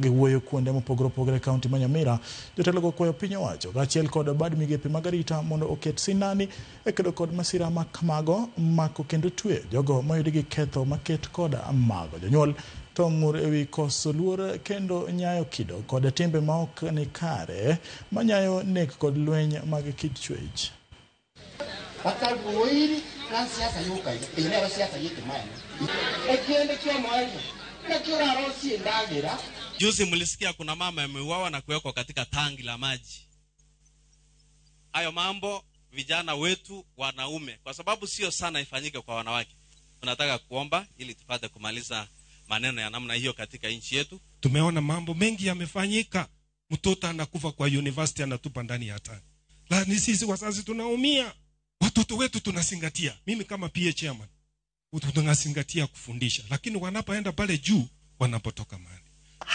Giwuoyo kuonde mopogore opogore e kaunti ma Nyamira, jotelogo okwayo piny owacho kaachiel kod bad migepe mag arita mondo oket sinani e kedo kod masira ma kamago, mako kendo tweyo jogo moyudi gi ketho maket kod mago. Jonyuol to ong'ur ewi koso luor kendo nyayo kido kod timbe maok ni kare manyayo nek kod lweny mag kit chwech. Bakaboiri na siasa yokaire eye nero siasa yekemaene ekiende kiomoerio nakio orarosie endagera. Juzi mlisikia kuna mama ameuawa na kuwekwa katika tangi la maji. Hayo mambo vijana wetu wanaume, kwa sababu sio sana ifanyike kwa wanawake. Tunataka kuomba ili tupate kumaliza maneno ya namna hiyo katika nchi yetu. Tumeona mambo mengi yamefanyika, mtoto anakufa kwa university anatupa ndani ya tangi, lakini sisi wazazi tunaumia, watoto wetu tunazingatia. Mimi kama PA chairman tunazingatia kufundisha, lakini wanapoenda pale juu wanapotoka mali.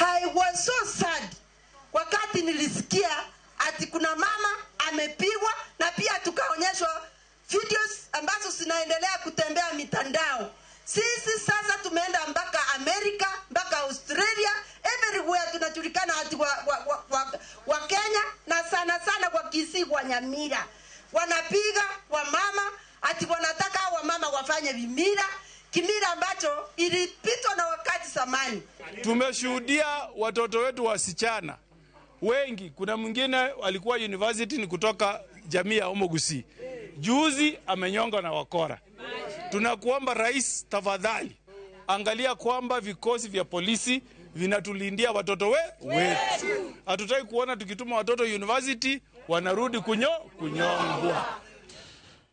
I was so sad wakati nilisikia ati kuna mama amepigwa, na pia tukaonyeshwa videos ambazo zinaendelea kutembea mitandao. Sisi sasa tumeenda mpaka Amerika, mpaka Australia, everywhere tunajulikana ati wa Kenya na sana sana kwa Kisii, kwa Nyamira. Wanapiga wamama ati wanataka wamama wafanye vimila, kimila ambacho ilipitwa na wakati zamani. Tumeshuhudia watoto wetu wasichana wengi. Kuna mwingine alikuwa university ni kutoka jamii ya Omogusi, juzi amenyongwa na wakora. Tunakuomba rais, tafadhali angalia kwamba vikosi vya polisi vinatulindia watoto wetu. Hatutaki kuona tukituma watoto university wanarudi kunyongwa.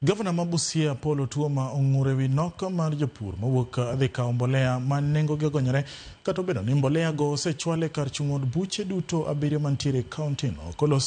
Gavana ma Busia Paul Otuoma ong'ur ewi nok mar jopur mawuok dhi kawo mbolea ma nengogi ogonyore kata obedo ni mbolea go osechwal e kar chung' od buche duto abiriyo mantiere e kaunti no kolos.